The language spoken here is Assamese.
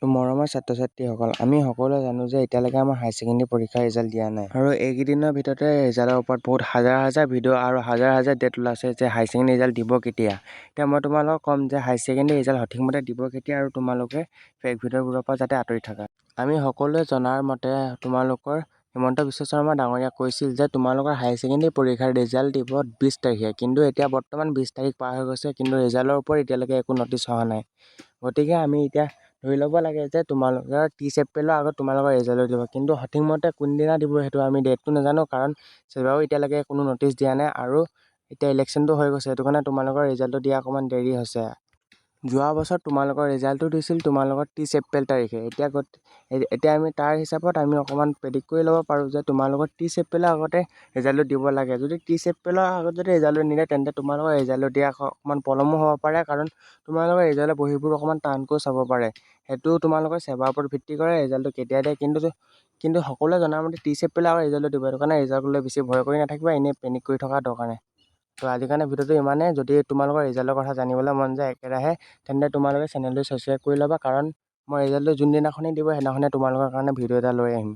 তো মৰমৰ ছাত্ৰ ছাত্ৰীসকল, আমি সকলোৱে জানো যে এতিয়ালৈকে আমাৰ হায়াৰ ছেকেণ্ডেৰী পৰীক্ষাৰ ৰিজাল্ট দিয়া নাই আৰু এইকেইদিনৰ ভিতৰতে ৰিজাল্টৰ ওপৰত বহুত হাজাৰ হাজাৰ ভিডিঅ' আৰু হাজাৰ হাজাৰ ডেট ওলাইছে যে হায়াৰ ছেকেণ্ডেৰী ৰিজাল্ট দিব কেতিয়া। এতিয়া মই তোমালোকক ক'ম যে হায়াৰ ছেকেণ্ডেৰী ৰিজাল্ট সঠিকমতে দিব কেতিয়া আৰু তোমালোকে ফেক ভিডিঅ'বোৰৰ পৰা যাতে আঁতৰি থাকা। আমি সকলোৱে জনাৰ মতে তোমালোকৰ হিমন্ত বিশ্ব শৰ্মা ডাঙৰীয়াই কৈছিল যে তোমালোকৰ হায়াৰ ছেকেণ্ডেৰী পৰীক্ষাৰ ৰিজাল্ট দিব 20 তাৰিখে। কিন্তু এতিয়া বৰ্তমান 20 তাৰিখ পাৰ হৈ গৈছে, কিন্তু ৰিজাল্টৰ ওপৰত এতিয়ালৈকে একো ন'টিছ অহা নাই। গতিকে আমি এতিয়া ধৰি ল'ব লাগে যে তোমালোকৰ 30 এপ্ৰিলৰ আগত তোমালোকৰ ৰিজাল্ট দিব, কিন্তু সঠিকমতে কোনদিনা দিব সেইটো আমি ডেটটো নাজানো, কাৰণ ছেবাও এতিয়ালৈকে কোনো ন'টিছ দিয়া নাই আৰু এতিয়া ইলেকশ্যনটো হৈ গৈছে, সেইটো কাৰণে তোমালোকৰ ৰিজাল্টটো দিয়া অকণমান দেৰি হৈছে। যোৱা বছৰ তোমালোকৰ ৰিজাল্টটো দিছিল তোমালোকৰ 30 এপ্ৰিল তাৰিখে। এতিয়া আমি তাৰ হিচাপত আমি অকণমান প্ৰেডিক্ট কৰি ল'ব পাৰোঁ যে তোমালোকৰ 30 এপ্ৰিলৰ আগতে ৰিজাল্টটো দিব লাগে। যদি 30 এপ্ৰিলৰ আগত যদি ৰিজাল্টটো নিদিয়ে, তেন্তে তোমালোকৰ ৰিজাল্টটো দিয়া অকণমান পলমো হ'ব পাৰে, কাৰণ তোমালোকৰ ৰিজাল্টৰ বহীবোৰ অকণমান টানকৈও চাব পাৰে। সেইটো তোমালোকৰ ছেবাৰ ওপৰত ভিত্তি কৰে ৰিজাল্টটো কেতিয়া দিয়ে। কিন্তু সকলোৱে জনামতে 30 এপ্ৰিলৰ আগত ৰিজাল্টটো দিব। সেইটো কাৰণে ৰিজাল্টলৈ বেছি ভয় কৰি নাথাকিবা, এনেই পেনিক কৰি থকা দৰকাৰ নাই। তো আজিৰ কাৰণে ভিডিঅ'টো ইমানেই। যদি তোমালোকৰ ৰিজাল্টৰ কথা জানিবলৈ মন যায় একেৰাহে, তেন্তে তোমালোকে চেনেলটো ছাবস্ক্ৰাইব কৰি ল'বা, কাৰণ মই ৰিজাল্টটো যোনদিনাখনেই দিব সেইদিনাখনে তোমালোকৰ কাৰণে ভিডিঅ' এটা লৈ আহিম।